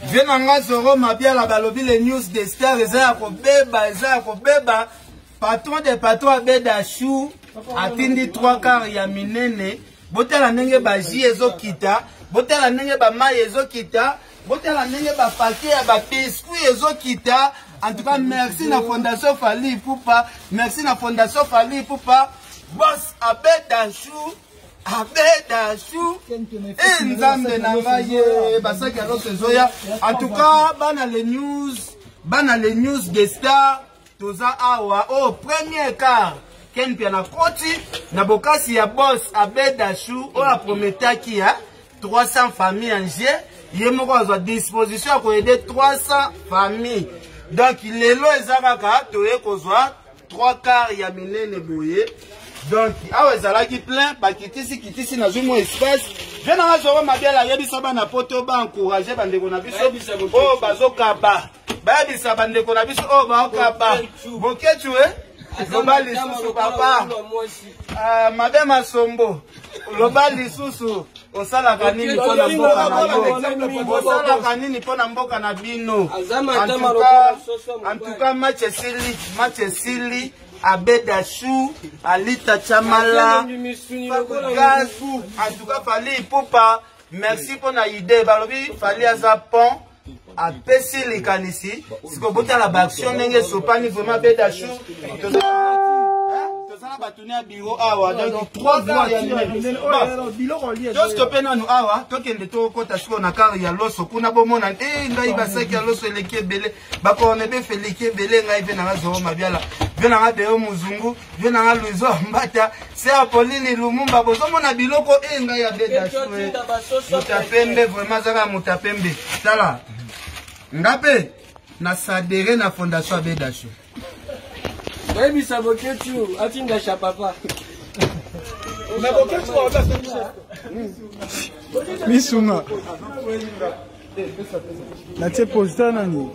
Vie na nga Zoro Mabiala balobi les news des stars eza ya kobeba, eza ya kobeba. Patron de patron abeda chou atindi 3 quarts ya minene. Botala ndenge ba jus ezokita, botala ndenge ba mayi ezokita, botala ndenge ba paquet ya ba biscuits ezokita. En tout cas, merci na Fondation Fally Ipupa, merci na Fondation Fally Ipupa. Boss Abeda Chou abeda su e nzambe na ngai ye basaki ya loso ezoya. En tout cas, bana les news, bana les news des stars, toza awa o oh, premier quart Ken Mpiana koti na bokasi ya boss Abeda Chou oyo aprometaki ya 300 familles en jeu, ye moko azwa disposition ya koyede 300 familles. Donc lelo eza kaka toye kozwa 3 quart ya minene boye. Donc awa ezalaki plein, bakitisi kitisi, nazwi mwa espace. Vie na nga Zoro Mabiala ayebisa bana poto ba encourager bandeko na biso oyo bazokaba, bayebisa bandeko na biso oyo baokaba. Boketu e loba lisusu papa mabe masombo, loba lisusu osalaka nini mpo na mboka na yo, osalaka nini mpo na mboka na bino. En tout cas, match esili, match esili. Abeda Chou, Alita Chamala, Gaz, en tout cas Fally Ipupa, merci mpo na idée. Balobi Fally aza pont, apesi likanisi. Siko botala ba action ndenge esopani vraiment. Abeda Chou, toza na bato ya bureau awa, donc 3 quarts ya minene. Tostope nanu awa, tokende tokota sikoyo na kare ya loso kuna. Bomona e ngai basaki ya loso eleki ebele, bakorne befe eleki ebele. Ngai mpe nanga Zoro Mabiala, mpe nanga Deo Muzungu, mpe nanga Luizo Mbata se Apolini Lumumba. Bozomona biloko e ngai ya beda moto ya pembe, vraiment azaka moto ya pembe. Tala nga mpe na sadere na fondation ya Bedasho. Bayebisa Boketu atinda sha papa. Misunga natie posta nani.